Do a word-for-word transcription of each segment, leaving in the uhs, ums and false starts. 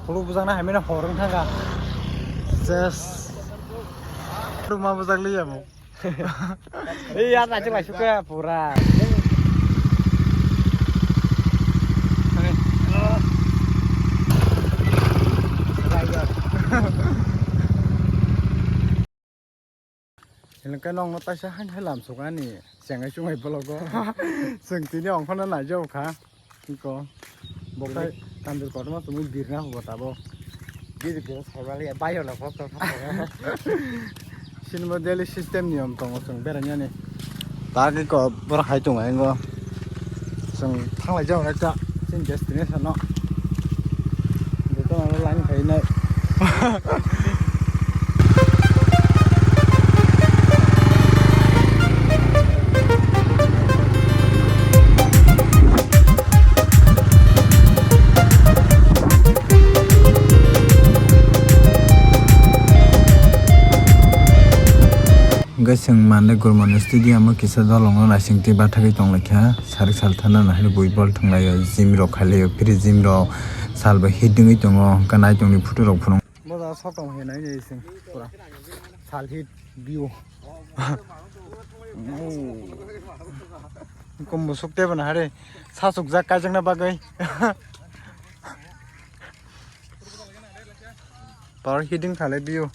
Khuluk bujakna hai mano hor wng thangkha. Just. Khuluk ma bujak liya mo. Ei, ya, naisik laisuk kha pura. Hwnkheno ang no taisa haino hai lamsok ani chengai chungai bologo. Chwng tini ongkhorno naijao kha. Iko. Bo khai tambil kotorma tongwi birna hubo tabok. Biri biri saimali bayo na photo. Sinbo daily system niyom tongo chwng berainani. Tak iko borok hai tongo engo. Chwng thanglai jao ekta chini destination no. Joto no line khainai. Hwnkhe chwng mande Gurmani stadium o kisa dolongno naisingtwi bathagwi tonglaikha. Sarik salthana nahai bui bol thwnglaio, gym rok khailaio, phiri gym rok salbai hit wngwi tongo, hwnkhe naitongni photo rok phunuk. Bo jaga sotong hai nai nai sing pura sal hit view. Kom musuk tebo na hare sasuk jak kaijakna bagwi. Power hitting thale view.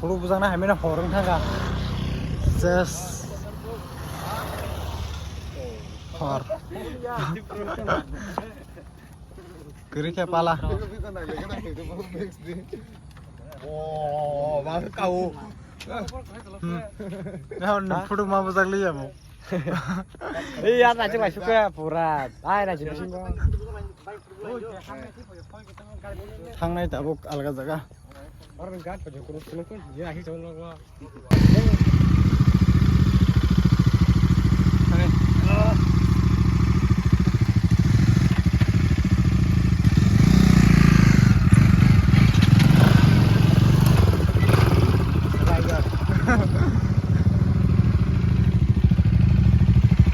Khuluk bujakna hai mano hor wng thangkha. Just hor. Kwrwi khe pala. Oh, ma kau. Hmm. Nang photo ma bujak liya mo. Ei, ya, naisik laisuk kha pura. Ai, naisik bisingo. Thangnai tabuk alga jaga.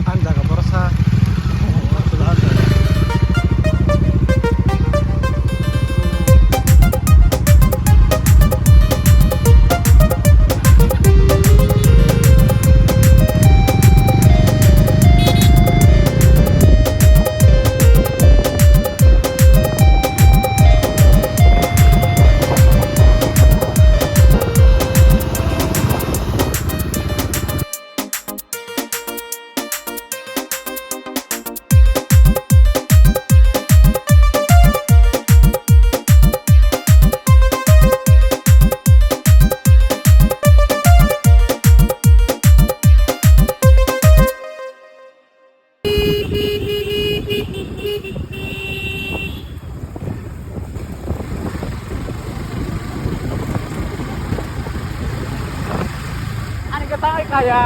Ang jaga borok sa. Ani khe tai kaya.